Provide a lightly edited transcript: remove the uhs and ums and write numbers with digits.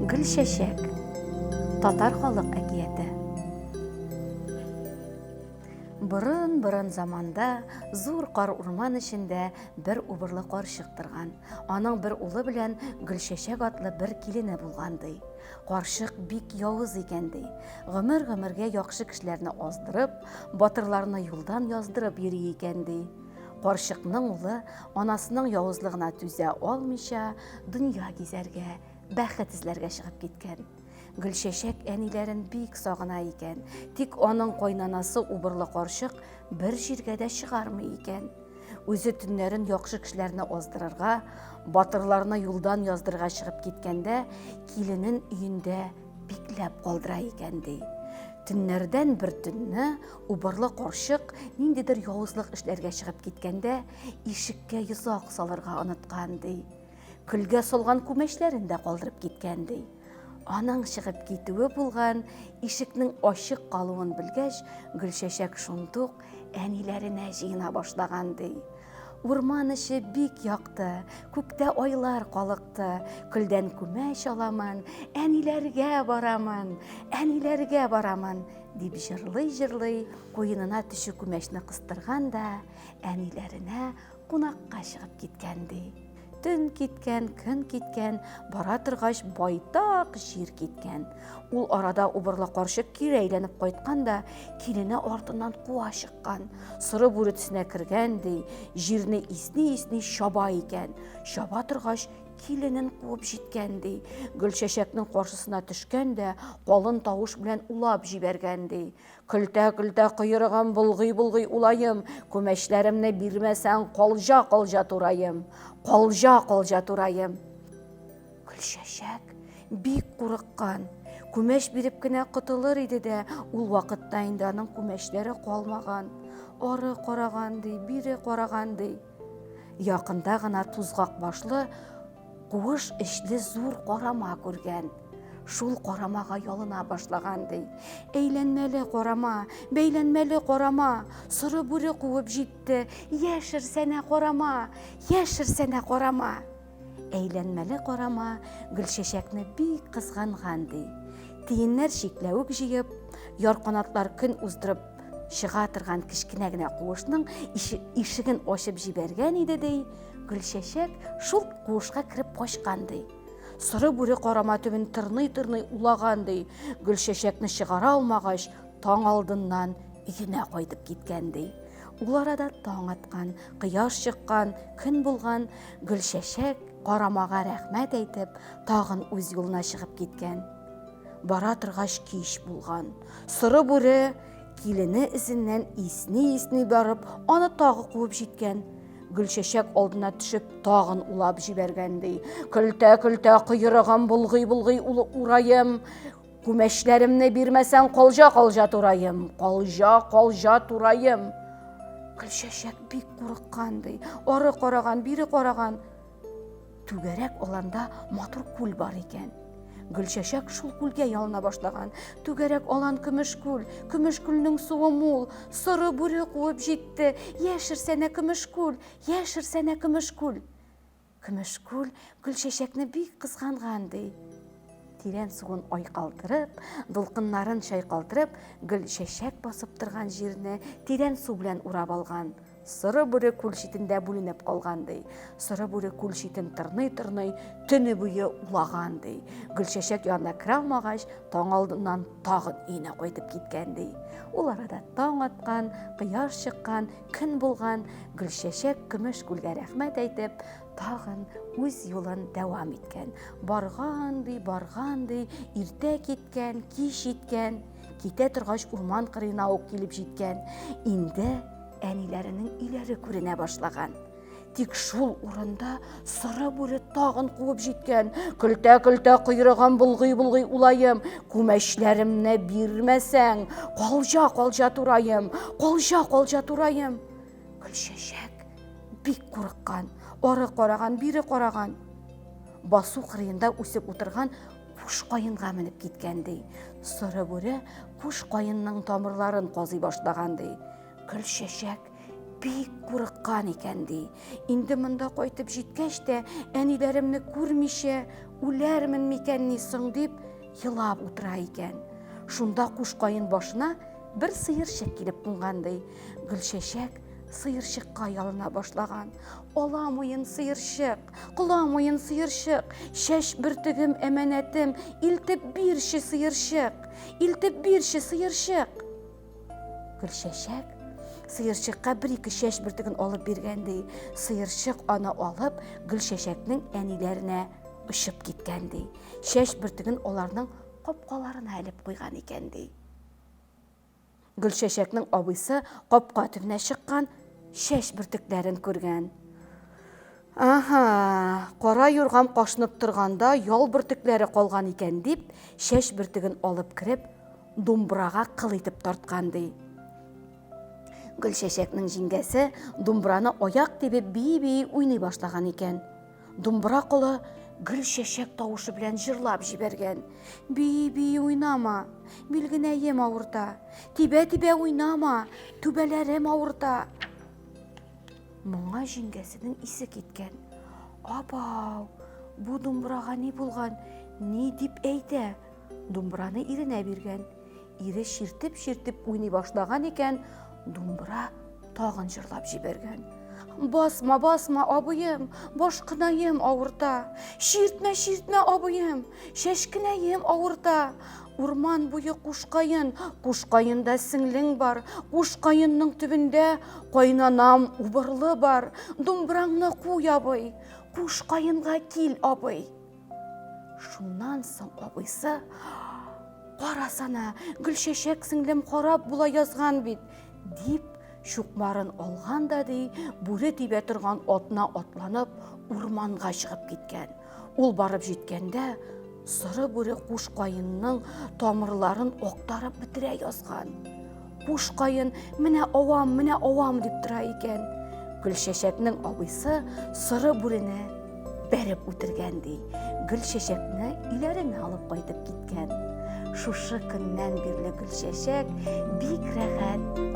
Гөлчәчәк. Татар халык әкияте. Борын-борын заманда зур кар урман эчендә бер убырлы карчык торган. Аның бер улы белән Гөлчәчәк атлы бер килене булган ди. Карчык бик явыз икән ди. Гомер-гомергә яхшы кешеләрне аздырып, батырларны юлдан яздырып йөри икән ди. Карчыкның улы анасының явызлыгына түзә алмыйча, дөнья гизәргә, бәхет эзләргә чыгып киткән. Гөлчәчәк әниләрен бик сагына икән. Тик аның кайнанасы убырлы карчык бер җиргә дә чыгармый икән. Үзе төннәрен яхшы кешеләрне аздырырга, батырларны юлдан яздырырга чыгып киткәндә, киленен өендә бикләп калдыра икән ди. Төннәрдән бер төнне убырлы карчык ниндидер явызлык эшләргә чыгып киткәндә, ишеккә йозак салырга оныткан ди. Көлгә салган күмәчләрен дә калдырып киткән ди. Аның чыгып китүе булган, ишекнең ачык калуын белгәч, Гөлчәчәк шундук әниләренә җыена башлаган ди. Урман эче бик якты, күктә айлар калыкты. Көлдән күмәч аламын, әниләргә барамын, әниләргә барамын, дип җырлый-җырлый куенына төче күмәчне кыстырган да әниләренә кунакка чыгып киткән ди. Төн киткән, көн киткән, бара торгач байтак җир киткән. Ул арада убырлы карчык кире әйләнеп кайткан да, килене артыннан куа чыккан. Соры бүре төсенә кергән ди, җирне исни-исни чаба икән. Чаба торгач, киленен куып җиткән ди. Гөлчәчәкнең каршысына төшкән дә, калын тавыш белән улап җибәргән ди. Көлтә-көлтә койрыгым болгый-болгый улаем, күмәчләремне бирмәсәң, калҗа-калҗа тураем, калҗа-калҗа тураем. Гөлчәчәк бик курыккан. Күмәч биреп кенә котылыр иде дә, ул вакытта инде аның күмәчләре калмаган. Ары караган ди, бире караган ди. Якында гына тузгак башлы Куыш эчле зур карама күргән. Шул карамага ялына башлаган ди. Әйләнмәле карама, бәйләнмәле карама, соры бүре куып җитте, яшерсәнә карама, яшерсәнә карама. Әйләнмәле карама Гөлчәчәкне бик кызганган ди. Тиеннәр чикләвек җыеп, ярканатлар көн уздырып чыга торган кечкенә генә куышның ишеген ачып җибәргән иде ди. Гөлчәчәк шул куышка кереп качкан ди. Соры бүре карама төбен тырный-тырный улаган ди. Гөлчәчәкне чыгара алмагач, таң алдыннан өенә кайтып киткән ди. Ул арада таң аткан, кояш чыккан, көн булган, Гөлчәчәк карамага рәхмәт әйтеп, тагын үз юлына чыгып киткән. Бара торгач кич булган. Соры бүре килене эзеннән исни-исни барып, аны тагы куып җиткән. Гөлчәчәк алдына төшеп, тагын улап җибәргән ди. Көлтә-көлтә койрыгым болгый-болгый ураем. Күмәчләремне бирмәсәң, калҗа-калҗа тураем, калҗа-калҗа тураем. Гөлчәчәк бик курыккан ди. Ары караган, бире караган. Түгәрәк аланда матур күл бар икән. Гөлчәчәк шул күлгә ялына башлаган. Түгәрәк алан көмеш күл, көмеш күлнең суы мул, соры бүре куып җитте. Яшерсәнә көмеш күл, яшерсәнә көмеш күл. Көмеш күл Гөлчәчәкне бик кызганган ди. Тирән суын айкалтырып, дулкыннарын чайкалтырып, Гөлчәчәк басып торган җирне тирән су белән урап алган. Соры бүре күл читендә бүленеп калган, ди. Соры бүре күл читен тырный-тырный төне буе улаган, ди. Гөлчәчәк янына керә алмагач, таң алдыннан тагын өенә кайтып киткән, ди. Ул арада таң аткан, кояш чыккан, көн булган, Гөлчәчәк көмеш күлгә рәхмәт әйтеп, тагын үз юлын дәвам иткән. Барган, ди, барган, ди, иртә киткән, кич җиткән. Китә торгач, урман кырыена ук килеп җиткән. Инде әниләренең өйләре күренә башлаган. Тик шул урында соры бүре тагын куып җиткән. Көлтә-көлтә койрыгын болгый-болгый улаем, күмәчләремне бирмәсәң, калҗа-калҗа тураем, калҗа-калҗа тураем. Гөлчәчәк бик курыккан, ары караган, бире караган. Басу кырыенда үсеп утырган куш каенга менеп киткән ди. Соры бүре куш каенның тамырларын казый башлаган ди. Гөлчәчәк бик курыккан икән ди. Инде монда кайтып җиткәч тә, әниләремне күрмичә, Үләрмен микәнни соң дип елап утыра икән. Шунда куш каен башына бер сыерчык килеп кунган ди. Гөлчәчәк сыерчыкка ялына башлаган. Ала муен сыерчык, кола муен сыерчык, чәч бөртегем әманәтем, илтеп бирче сыерчык, илтеп бирче сыерчык. Гөлчәчәк сыерчыкка бер-ике чәч бөртеген алып биргән ди. Сыерчык аны алып, Гөлчәчәкнең әниләренә очып киткән ди. Чәч бөртеген аларның капкаларына элеп куйган икән ди. Гөлчәчәкнең абыйсы капка төбенә чыккан, чәч бөртекләрен күргән. Аһа, кара юргам кашынып торганда ял бөртекләре калган икән дип, чәч бөртеген алып кереп, думбрага кыл итеп тарткан ди. Гөлчәчәкнең җиңгәсе думбраны аяк тибеп бии-бии уйный башлаган икән. Думбра колы Гөлчәчәк тавышы белән җырлап җибәргән. Бии-бии уйнама, билгенәем авырта. Тибә-тибә уйнама, түбәләрем авырта. Моңа җиңгәсенең исе киткән. Абау, бу думбрага ни булган? Ни дип әйтә? Думбраны иренә биргән. Ире чиртеп-чиртеп уйный башлаган икән, думбра тагын җырлап җибәргән. Басма, басма, абыем, башкынаем авырта. Чиртмә, чиртмә, абыем, чәчкенәем авырта. Урман буе кушкаен, кушкаенда сеңлең бар, кушкаенның төбендә кайнанам убырлы бар. Думбраңны куй, абый, кушкаенга кил, абый. Шуннан соң абыйсы, Карасана, Гөлчәчәк сеңлем харап була язган бит, дип, чукмарын алган да ди, бүре тибә торган атына атланып, урманга чыгып киткән. Ул барып җиткәндә, соры бүре куш каенның тамырларын актарып бетерә язган. Куш каен, менә авам, менә авам дип тора икән. Гөлчәчәкнең абыйсы соры бүрене бәреп үтергән ди. Гөлчәчәкне өйләренә алып кайтып киткән. Шушы көннән бирле Гөлчәчәк бик рәхәт.